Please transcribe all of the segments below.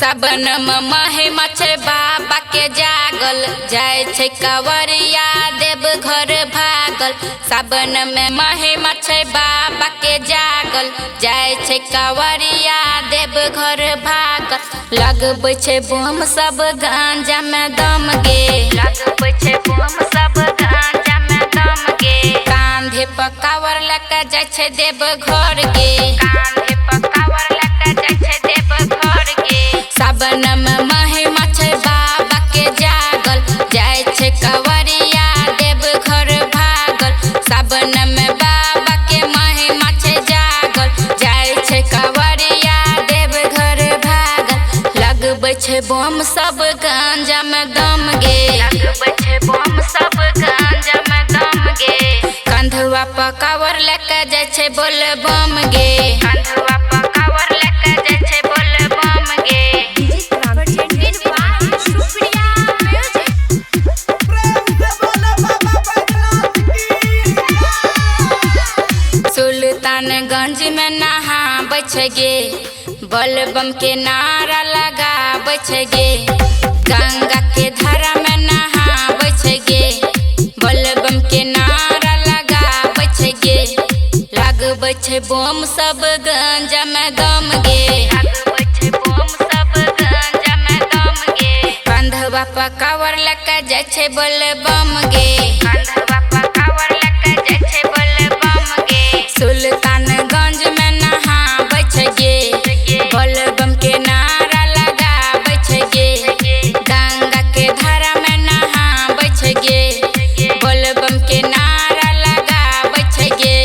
सावन में महिमा छै बाबा के जागल, जाय छै कंवरिया देव घर भागल। सावन में महिमा छै बाबा के जागल, जाय छै कंवरिया देव घर भागल। लगबै छै बम सब गांजा में दम गे, लगबै छै बम सब गांजा में दम गे। कांधे पर कांवर लऽ के जाइ छै देव घर गे, कांधे पर कांवर लऽ के जाइ छै देव घर गे। सावन में महिमा छै बाबा के जागल, जाय छै कंवरिया देव घर भागल। सावन में बाबा के महिमा छै जागल, जाय छै कंवरिया देव घर भागल। लगबै छै बम सब गांजा में दम गे, लगबै छै बम सब गांजा में दम गे। कंधवा पर कांवर लऽ के जाइ छै बोल बम गे, कंधवा पर कांवर लऽ के जाइ छै बोल बम गे। Presented by Supriya Music. प्रेम से बोलो बाबा बैद्यनाथ की। सुल्तानगंज में नहाबै छै गे, बलबम के नारा लगाबै छै गे। गंगा के धारा में नहाबै छै गे, बलबम के नारा लगाबै छै गे। लगबै छै बम सब गांजा में दम गे, लगबै छै बम सब गांजा में दम गे। कंधवा पर कांवर लऽ के जाइ छै बोलबम गे, कंधवा पर कांवर लऽ के जाइ छै बोलबम गे। सुल्तानगंज में नहाबै छै गे, बोलबम के नारा लगाबै छै गे। गंगा के धारा में नहाबै छै गे, बोलबम के नारा लगाबै छै गे।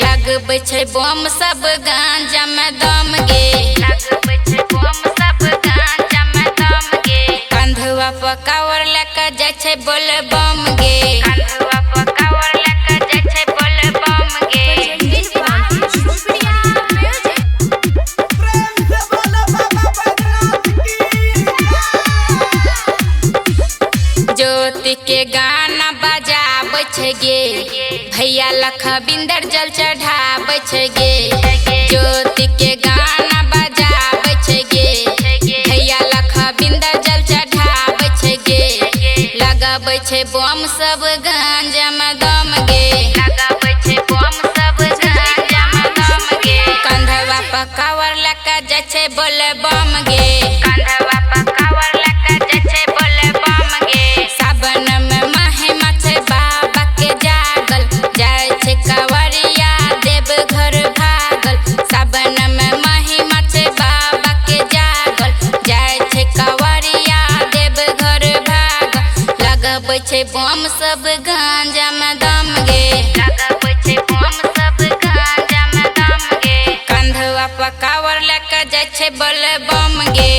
लगबै छै बम सब गांजा में दम गे, लगबै छै बम सब गांजा में दम गे। कंधवा पर कांवर लऽ के जाइ छै बोलबम गे, कंधवा पर कांवर लऽ के जाइ छै बोलबम गे। Presented by Supriya Music. प्रेम से बोलो बाबा बैद्यनाथ की। ज्योति के गाना बजाबै छै गे, भैया लखविंदर जल चढ़ाबै छै गे। ज्योति के गाना बजाबै छै गे, भैया लखविंदर जल चढ़ाबै छै गे। लगबै छै बम सब गांजा में दम गे, लगबै छै बम सब गांजा में दम गे। कंधवा पर कांवर लऽ के जाइ छै बोलबम गे, कंधवा पर कांवर लऽ के जाइ छै बोलबम गे। सावन में महिमा छै बाबा के जागल, जाय छै कंवरिया देव घर भागल। सावन में महिमा छै बाबा के जागल, जाय छै कंवरिया देव घर भागल। लगबै छै बम सब गांजा में दम गे, लगबै छै बम सब गांजा में दम गे। कंधवा पर कांवर लऽ के जाइ छै बोलबम गे।